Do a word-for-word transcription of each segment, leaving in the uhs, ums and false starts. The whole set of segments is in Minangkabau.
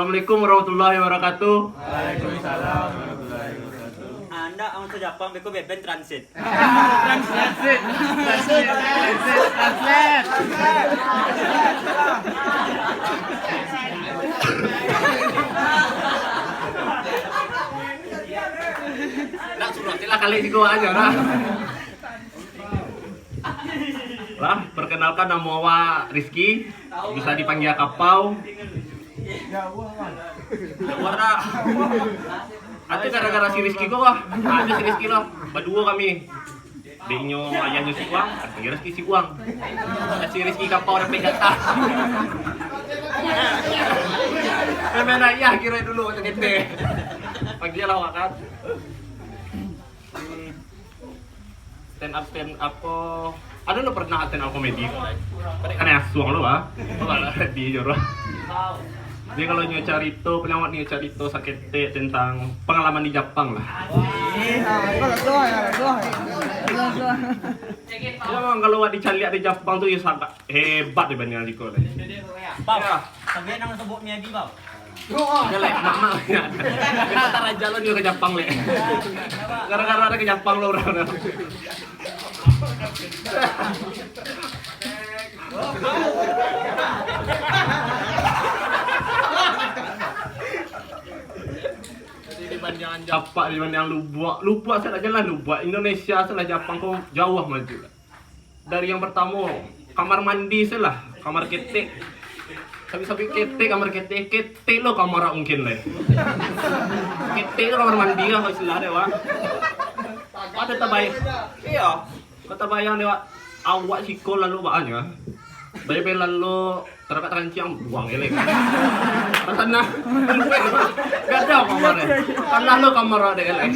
Assalamualaikum warahmatullahi wabarakatuh. Waalaikumsalam warahmatullahi wabarakatuh. Anda ang sa Japang beko beben transit. Transit, transit, transit, transit. Nak suruh sila kali juga aja lah. Lah, perkenalkan, namo awak Rizky, bisa dipanggil Kapau. Jauah dah. Itu gara-gara si Rizky ko lah. Ada si Rizky lah. Baduo kami. Dek inyo ayahnyo si Uang, panggil Rizky si Uang. Si Rizky Kapau dapek jatah. Memang ayah kira dulu waktu kecil. Panggil lah awak kan. Stand up, stand up ko. Ado lo pernah stand up komedi? Kan asuang lo, ah. Lo kan di joro. Jadi kalau nyo carito, penyawa nyo carito saketek tentang pengalaman di Japang lah. Ya, memang kalau awak dicaliak di Japang tu, ya, sangat hebat dibandingan siko deh. Bang, ya. Tapi nang sebut Miyagi, Bang. Jelek, mak-mak. Kita taraja lo nyo ka Japang, lek. Gara-gara ado ka Japang lo urang. Jadi dibandingan Japang, dibandingan Lubuak. Lubuak salah jalan Lubuak. Indonesia salah Japang ko jauah maju lah. Dari yang pertamo, kamar mandi se lah, kamar ketek. Sabuik-sabuik ketek, kamar ketek, ketek lo kamar mungkin leh. Ketek lo kamar mandi lah, istilah dek awak. Ado tabayang. Iyo. Kau tabayang dek awak, awak siko lalu baanyo. Bae-bae lalu Tarakat taranciang, buang elek. Tanah. Gadang kamar eh. Tanah lo kamar dek elek.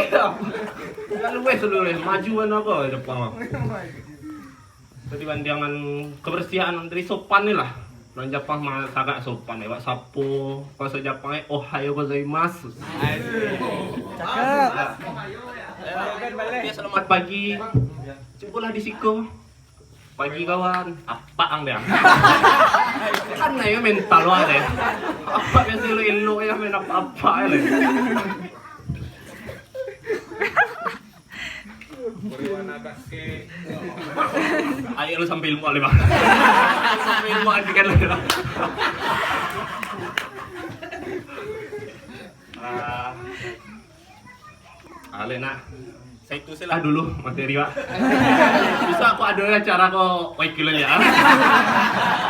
Iyo. Lalu weh seluruh maju kan apa Jepang. Jadi bandingan kebersihan dari sopan ni lah. Orang Jepang mah sangat sopan eh. Wak sapo, bahasa Jepang eh, "Ohayo gozaimasu." Cakep. Ya, selamat pagi. Cubolah di siko. Pagi kawan, apak ang deh. Kan ayo mental wak deh. Apak biasa elok-elok ya main apak-apak ya leh. Ayo lu sampai ilmu alih bang. Sampai ilmu alih kan leh bang. Ah. Alek nak. Saya itu salah dulu materi, Pak. Bisa aku ada acara kok wakilan ya.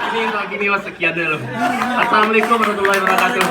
Ini lagi nih Mas sekian dulu. Assalamualaikum warahmatullahi wabarakatuh.